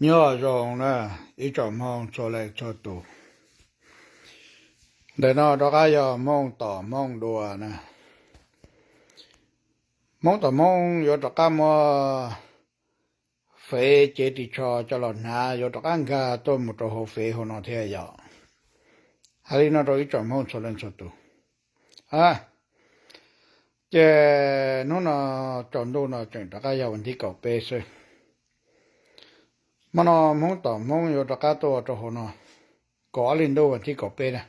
Nyob zoo na, ib tsoom Hmoob txhua leej txhua tus. Ntawm no rov qab yog Hmoob tom Hmoob dua na. Hmoob tom Hmoob yuav rov qab muab fev cev ris tsho coj los hnav, yuav rov qab nkag tuaj mus rau hauv fev hauv no thiab yom. Hais li no rau ib tsoom Hmoob txhua leej txhua tus. Ces hnub no tsaus ntuj no tseem rov qab yog vas thib kaum peb xwb. Hmo no Hmoob tom Hmoob yuav rov qab tuaj rau hauv no, kaum ob hlis ntuj vas thib kaum peb na.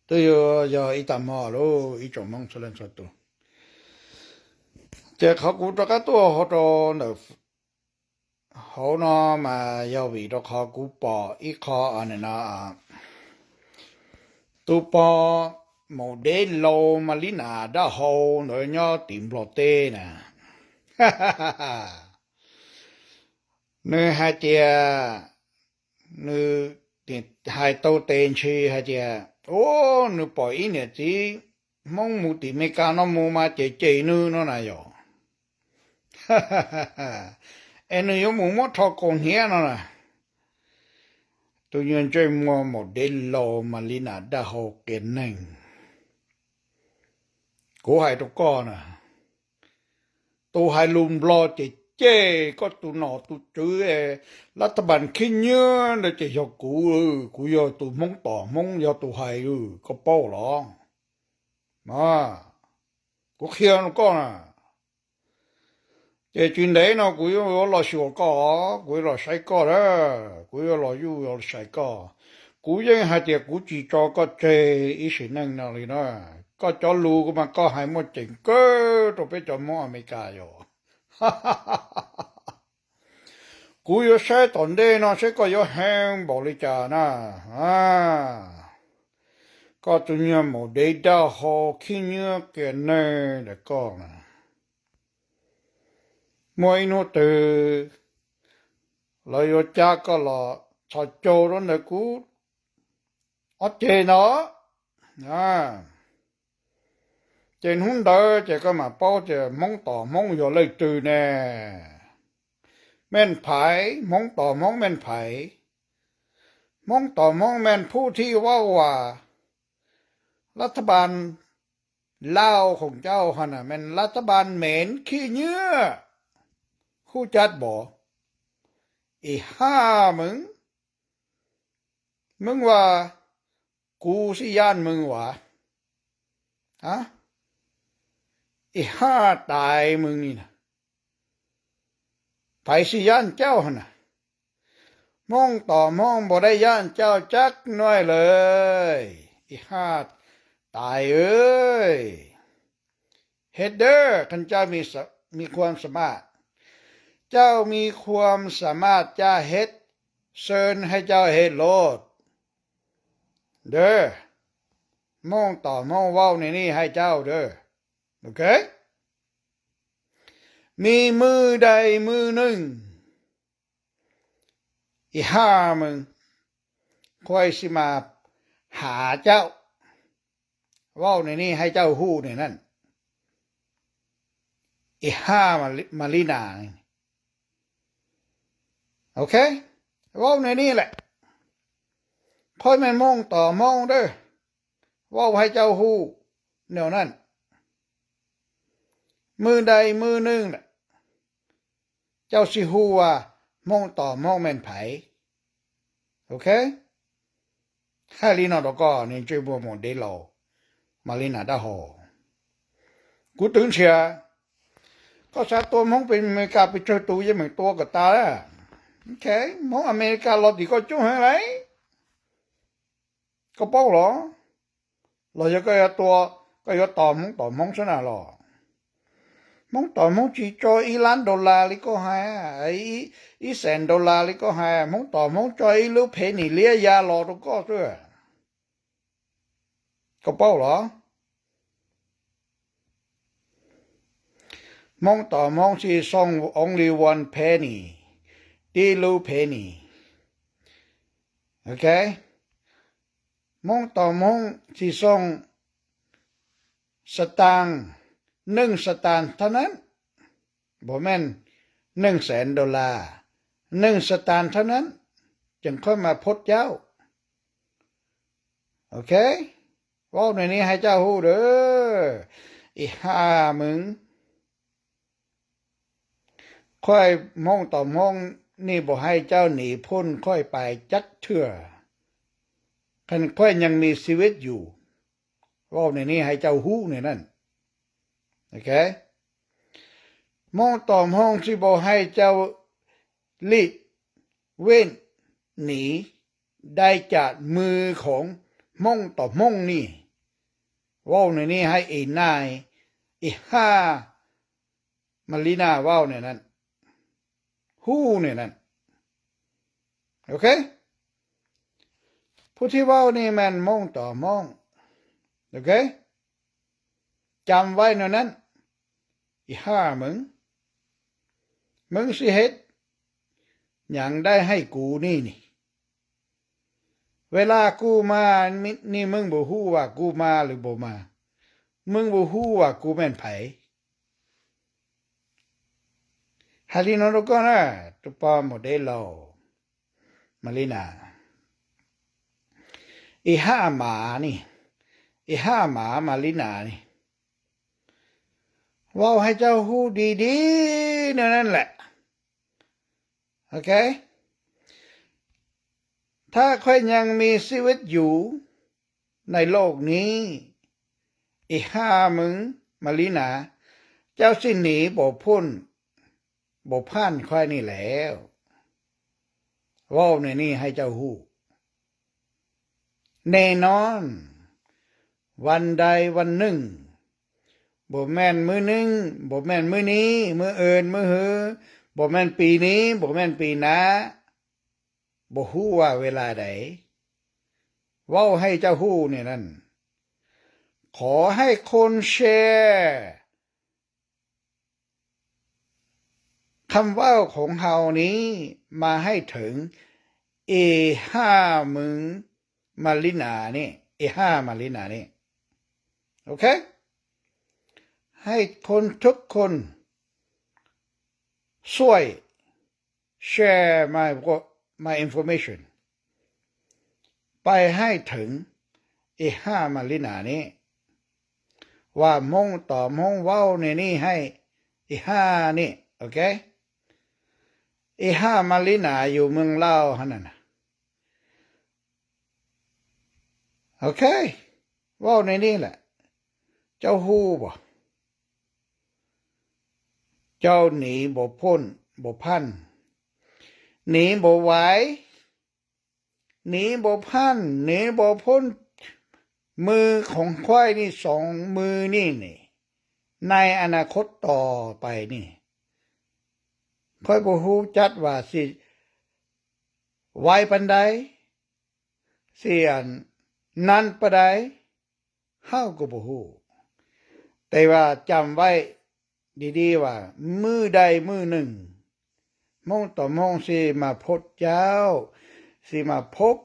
Twb yuav yog ib tag hmo lawm ib tsoom Hmoob txhua leej txhua tus. Ces qhov kuv rov qab tuaj hauv rau ntawm hauv no mas yog vim rau qhov kuv pom ib qho no, tus pog maum dev laus Malina dab hau ntawd nyob tim Nplog teb na. Nws hais tias, nws hais tau tes ntshis hais tias, u, nws pom ib niam txiv Hmoob mus tim Meskas no mus mas cem cem nws no na yom. Es nws yuav mus muab rho kaus hniav no na. Tus nyuag ntsej muag maum dev laus Malina dab hau qias neeg, kuv hais rau koj na, tus hais lus Nplog ces cem koj tus nom tus tswv, lab thaj npas khib nyiab ntawd ces yog kuv, kuv yog tus Hmoob tom Hmoob yog tus hais, koj paub los? Kuv qhia rau koj na. Ces tsis ntev no kuv yuav los xyuas koj, kuv yuav los saib koj a, kuv yuav los yuj los saib koj. Kuv yeej hais tias kuv tsis tso koj tseg ib sim neej no li na. Koj cov lus mas koj hais muaj ceem kawg rau peb cov Hmoob Amelikas yom. Kuv yuav saib tom ntej no saib koj yuav heev npaum li cas na. Koj tus nyuag maum dev dab hau khib nyiab qias neeg ntawm koj na, muaj ib hnub twg lawv yuav cab koj los txhos caug rau ntawm kuv ob ceg no. Ces hnub ntawd ces koj mam paub tias Hmoob tom Hmoob yog leej twg ne. Meej phaiv, Hmoob tom Hmoob meej phaiv. Hmoob tom Hmoob meej phuj thij vauj vas, lab thaj npas Lauj Khoom Cauj ha na, meej lab thaj npas meem khib nyiab, huj cab npov, ib haj meej, meej vas, kuv xij yaj meej vas, ib haj tais meej li na, phaiv xij yaj cauj ha na. Hmoob tom Hmoob npaum dai yaj cauj cab nuj lawm, ib haj tais. Hej dawb, qhov cauj mi khuam xa maj, cauj mi khuam xa maj caj hej, xees hais cauj hej lod. Dawb, Hmoob tom Hmoob vauj ne ni hais cauj dawb. Ok, mi mwj dai mwj neej, ib haj meej, khuam xij mas hav cauj, vauj ne ni hais cauj hu ne na, ib haj Malina. Ok, vauj ne ni lawm, khuam meej Hmoob tom Hmoob dawb, vauj hais cauj hu ne na, mwj dai mwj neej lawm, cauj xij hu ua Hmoob tom Hmoob meej phaiv. Ok, hais li no rau koj niag ntsej muag maum dev laus Malina dab hau, kuv twv ntxhias, koj xav tua Hmoob pem Amelikas pes tsawg tus yeej meem tua kom tas. Ok, Hmoob Amelikas los tim koj coob heev lauj, koj paub los? Los yog koj yuav tua, koj yuav tos Hmoob tom Hmoob xwb na los? Hmoob tom Hmoob tsis tso ib lab dollar li koj hais, ib xees dollar li koj hais, Hmoob tom Hmoob tso ib lub penny liab ya los rau koj xwb. Koj paub los? Hmoob tom Hmoob xij xoo only one penny, tib lub penny. Ok, Hmoob tom Hmoob xij xoo xa tas, neej xa tas thab nab, npaum meej neej xees dollar, neeg Xatas thawb nab tseem koj mas phob caub. Ok, vauj nwg ni hais caj hu lawm, ib haj meej, koj Hmoob tom Hmoob, ni puas hais caj hu ni phooj koj pais cab thwj, koj nyeej ni xi vej yus, vauj nwg ni hais caj hu nwg na. Hmoob tom Hmoob tsi puas hais caj hu li vej ni dai cam mws khoom Hmoob tom Hmoob ni, vauj nwg ni hais ib na, ib haj Malina vauj nwg na, hu nwg na. Ok, phooj ywg vauj ni mas Hmoob tom Hmoob. Ok, cam vaij nwg na, ib haj meej, meej xi hej, nyam dai hais kuv ni ni, ua laj kuj mas, ni meej puas hu vam kuv mas lwm puas mas, meej puas hu vam kuv meej phais. Hais li no rau koj na, tus pog mus deb laus Malina, ib haj mas ni, ib haj mas Malina ni, vauj hais caj hu di di nwg na lawm. Ok, thab koj nyeej ni xi vej yus nais loj ni, ib haj meej Malina, caj hu xi ni puas phooj, puas phaj koj ni lawm, vauj nwg ni hais caj hu ne no, vas dai vas neej, puas meej mub neej, puas meej mub ni, mub w, mub hw, puas meej pis ni, puas meej pis na, puas hu vam ua laj dai, vauj hais caj hu nwg na. Qhov hais khon se kham vauj khoom hau ni mas hais theem ib haj meej Malina ni, ib haj Malina ni. Ok, hais khon thub khon xuaij share my information, pais hais theem ib haj Malina ni, vam Hmoob tom Hmoob vauj nwg ni hais ib haj ni. Ok, ib haj Malina yus meej lauj hab na. Ok, vauj nwg ni lawm, caj hu puas, caj hu ni puas phooj, puas phaj, ni puas vais, ni puas phaj, ni puas phooj, mws khoom koj ni xoov mws ni ni, nais a na khos tos pais ni, koj puas hu caj vas xi vais pas dai, xi nan pas dai, hab kuv puas hu. Tes vas cam vaij di di vas mub dai mub neej, Hmoob tom Hmoob xi mas phob caub, xi mas phob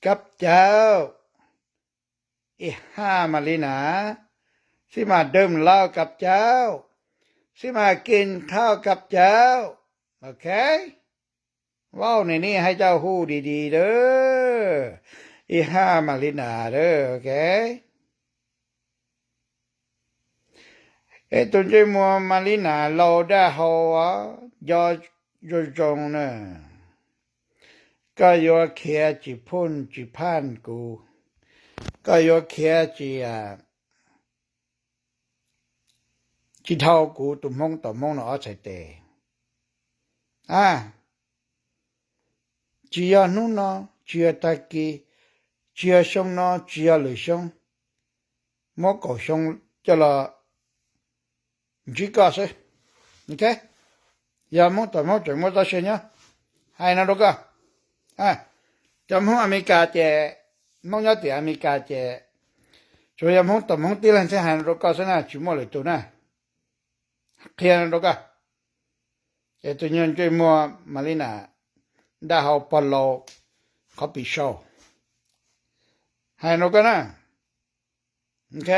kab caub, ib haj Malina, xi mas dawm lauj kab caub, xi mas kis thauj kab caub. Ok, vauj nwg ni hais caj hu di di lawm, ib haj Malina lawm. Ok, es tus ntsej muag Malina laus daj hau, nco zoo zoo na, koj yuav khiav tsis phooj tsis phaj kuv, koj yuav khiav tsis, tsis dhau kuv tus Hmoob tom Hmoob no ob txhais tes. A, tsis yog hnub no, tsis yog tag kis, tsis yog xyoo no, tsis yog lwm xyoo, muab kaum xyoo coj los ntsib koj xwb. Ok, yog Hmoob tom Hmoob tseem muaj txoj sia nyob, hais no rau koj. Cov Hmoob Amelikas ces, Hmoob nyob tim Amelikas ces tsuas yog Hmoob tom Hmoob tib leeg thiaj hais no rau koj xwb na, tsis muaj lwm tus na. Qhia no rau koj, es tus nyuag ntsej muag Malina daj hau pog laus qhov pim sau, hais rau koj na. Ok,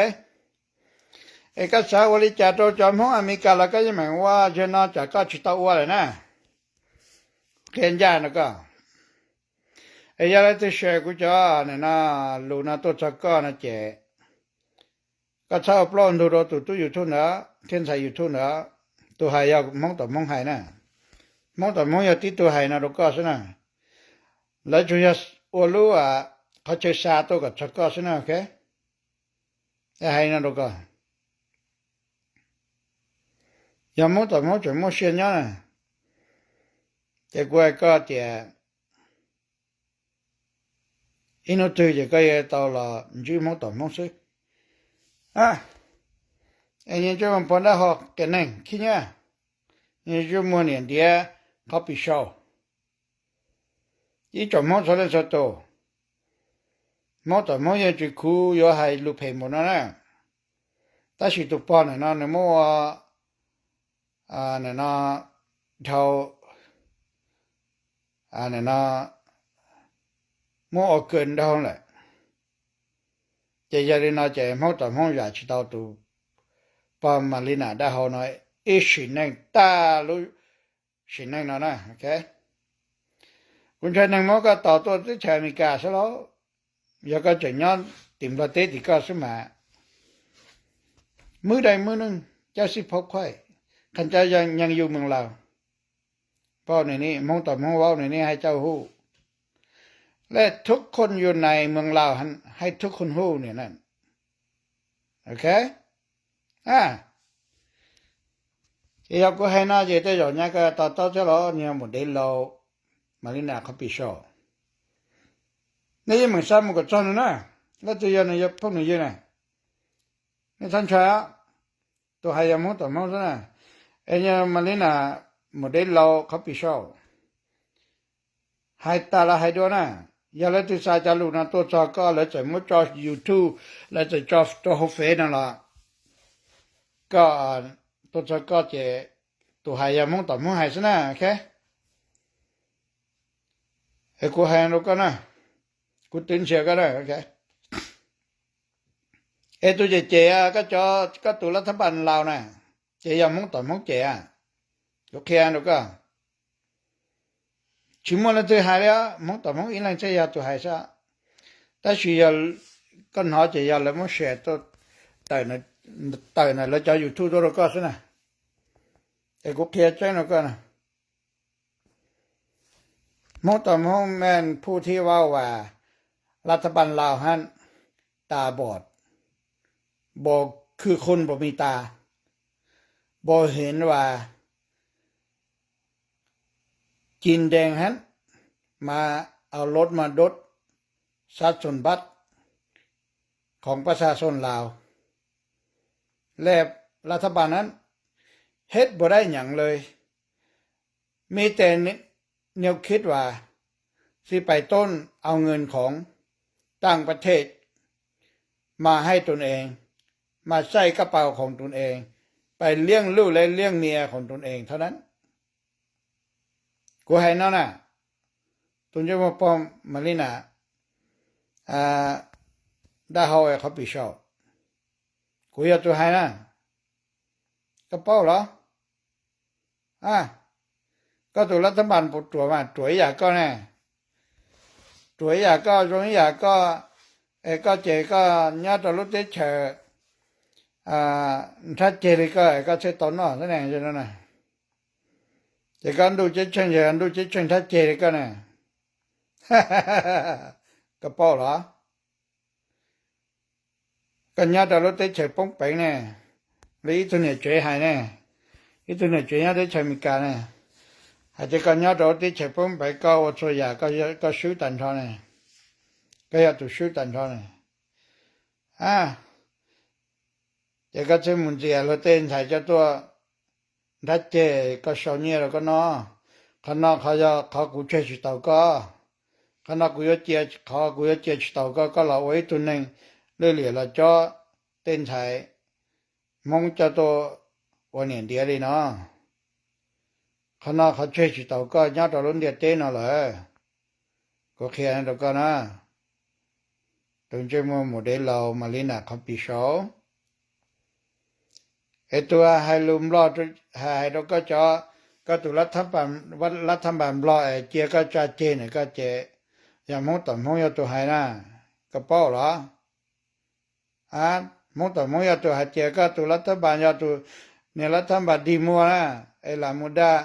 es koj xav ua li cas rau cov Hmoob Amelikas los koj yeej meem ua, yog no tsam koj tsis tau ua lawm na. qhia ncaj no koj. Es yog leej twg share kuv cov no lus no tuaj txog koj no ces koj txhob ua plaub ntug rau tus tub YouTube ntawd thiab ntxhais YouTube ntawd. Tus hais yog Hmoob tom Hmoob hais na. Hmoob tom Hmoob yog tib tug hais no rau koj xwb na. Lawv tsuas yog ua lub qhov chaw xa tuaj kom txog koj xwb na, ok? Hais no rau koj, yog Hmoob tom Hmoob tseem muaj sia nyob na, ces kuv hais koj tias ib hnub twg ces koj yuav tau los ntsib Hmoob tom Hmoob xwb. Es nws tsuas muag pog nrab ho qias neeg khib nyiab, nws tsuas muag niam ntiav qhov pis sau. Ib tsoom Hmoob txhua leej txhua tus, Hmoob tom Hmoob yeej tsis khuv yuav hais lus phem npaum no na. Tab sis tus pog ntawm no nws muab ua, nim no dhau, nim no muab ua kawg nrau lawm. Ces yog li no ces Hmoob tom Hmoob zam tsis tau tus pog Malina dab hau no ib sim neej tag lub sim neej no na. Kuv ntshai neeg muab koj tos tuaj teb chaws Amelikas xwb lauj. Yog koj tseem nyob tim Nplog teb tim koj xwb mas, mub dai mub neej cab xib phaub khuaij, qhov ncauj yeej nyeej yus moos laus. Paub nws ni, Hmoob tom Hmoob vaub nws ni hais cau hu. Lej thub khun yus nais moos laus hais thub khun hu nws na. Ok. Ces yog kuv hais no ces tej zaum nyaj koj to taub thiab los nws yog mus dev laus Malina qhov pis sau. Nej yeej meem xav mus kom txog nws na, leej twg yog nws yog phooj nws ywg na. Nej txhob ntshai, tus hais yog Hmoob tom Hmoob xwb na. Es yog Malina mus dev laus qhov pis sau. Hais tas los hais dua na, yog leej twg xa cov lus no tuaj txog koj, lawv txawm muab tso YouTube, lawv txawm tso rau hauv fev no los, koj, tuaj txog koj ces tus hais yog Hmoob tom Hmoob hais xwb na, ok. Es kuv hais rau koj na, kuv twv ntsia koj na, ok. Es tus cem cem koj cov, koj tus lab thab npas Laus na, ces yog Hmoob tom Hmoob cem. Kuv qhia rau koj, tsis muaj leej twg hais li, Hmoob tom Hmoob ib leeg thiaj yog tus hais xwb. Tab sis yog koj hnov ces yog lawv muab share, tawm ntawm lawv cov YouTube tuaj rau koj xwb na. Es kuv qhia tseeb rau koj na, Hmoob tom Hmoob แม่นผู้ที่เว้าว่า รัฐบาลลาว หั้น ตาบอด บ่คือคนบ่มีตา บ่เห็นว่า จีนแดงหั้น มาเอารถมาดดทรัพย์สมบัติของประชาชนลาว และรัฐบาลนั้น เฮ็ดบ่ได้หยังเลย มีแต่แนวคิดว่า สิไปต้นเอาเงินของต่างประเทศ มาให้ตนเอง มาใส่กระเป๋าของตนเอง ไปเลี้ยงลูกและเลี้ยงเมียของตนเองเท่านั้น Kuv hais no na, tus ntsej muag pog Malina dab hau es qhov pis sau, kuv yog tus hais na, koj paub los? Koj tus lab thab npas puas ruam mas ruam ib yam koj ne, ruam ib yam koj, zoo ib yam koj, es koj ces koj nyob rau lub teb chaws nrhab ceg li koj es koj thiaj tau noj xwb ne. Ces koj ntuj ceeb tsheej ces ntuj ceeb tsheej nrhab ceg li koj ne. Koj paub los? Koj nyob rau lub teb chaws poob peev ne, li ib tug niam tsev hais ne, ib tug niam tsev nyob teb chaws Amelikas ne, hais tias koj nyob rau lub teb chaws poob peev koj ua txhua yam koj swb tag nrho ne, koj yog tus swb tag nrho ne. Ces koj thiaj mus ntxias luag tej ntxhais coj tuaj nrhab ceg koj sau nyiaj rau koj noj. Qhov no qhov yog qhov kuv tseg tsis taus koj. Qhov no kuv yuav cia, qhov kuv yuav cia tsis taus koj, koj los ua ib tug neeg lwj liam los cob tej ntxhais Hmoob coj tuaj ua niam ntiav li no. Qhov no qhov tseg tsis taus koj nyob rau lub ntiaj teb no lawm. Kuv qhia rau koj na, tus ntsej muag mus dev laus Malina qhov pis sau. Es tus hais lus Nplog hais rau koj cov koj tus lab thab npas Nplog es cia koj tsa ceg na koj ces, yog Hmoob tom Hmoob yog tus hais na, koj paub los? Hmoob tom Hmoob yog tus hais tias koj tus lab thab npas yog tus, niag lab thab npas dig muag na, es lam mus dag,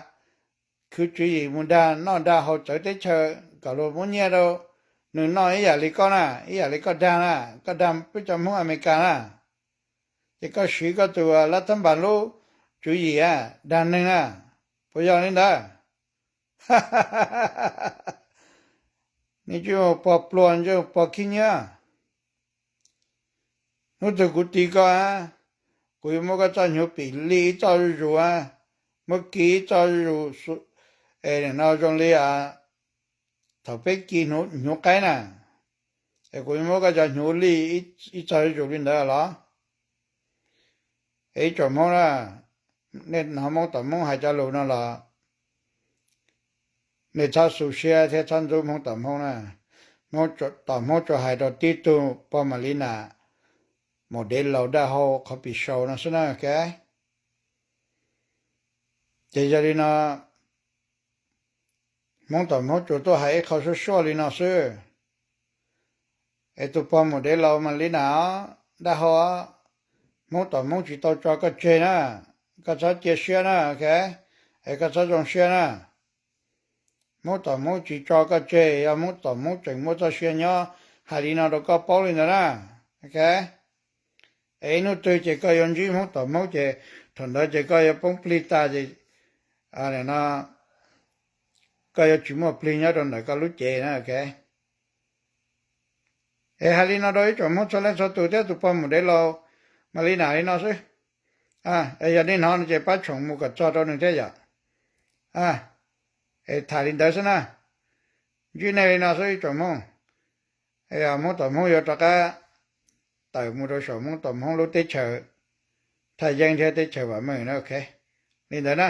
khwv tswv yim mus dag noj dag haus txawv teb chaws kom luag muab nyiaj rau nws noj ib yam li koj na, ib yam li koj dag na, koj dag peb cov Hmoob Amelikas na, ces koj siv koj tus lab thab npas lub tswv yim dag neeg na, puas yog li ntawd? Nws tsis mus pog pluag, nws tsis mus pog khib nyiab. Hnub twg kuv tis koj, kuv yuav muab koj txoj hnyuv pim li ib txoj zuj zus, muab kis ib txoj zuj zus, es nim no zoo li thaum peb kis hnyuv qaib na, es kuv yuav muab koj cov hnyuv li ib txoj zuj zus li ntawd los? Es ib tsoom Hmoob na, nej hnov Hmoob tom Hmoob hais cov lus no los nej txhob xu siab thiab txhob ntxub Hmoob tom Hmoob na. Hmoob tom Hmoob tsuas hais rau tib tug pog Mas Li Nas, mus dev laus daj hau qhov pis sau no xwb na. Ces yog li no, Hmoob tom Hmoob tsuas tuaj hais ib qho suaj suaj li no xwb. Es tus pog mus dev laus Mas Li Nas, daj hau, Hmoob tom Hmoob tsis tau tso koj tseg na, koj txhob cia siab na, es koj txhob zoo siab na. Hmoob tom Hmoob tsis tso koj tseg, yog Hmoob tom Hmoob tseem muaj txoj sia nyob hais li no rau koj paub li ntawd na. Es ib hnub twg ces koj yuav ntsib Hmoob tom Hmoob ces thaum ntawd ces koj yuav poob plig tas ces koj yuav tsis muaj plig nyob rau ntawm koj lub cev na. Es hais li no rau ib tsoom Hmoob txhua leej txhua tus thiab tus pog mus dev laus Mas Li Nas li no xwb. Es yog nej hnov no ces pab tshoom mus kom txog rau nws thiab yom. Es tham li ntawd xwb na. Ntsib nej li no xwb ib tsoom Hmoob. Hmoob tom Hmoob yuav rov qab tawm mus rau saum Hmoob tom Hmoob lub teb chaws thaj yeeb thiab teb chaws vam meej na. Li ntawd na.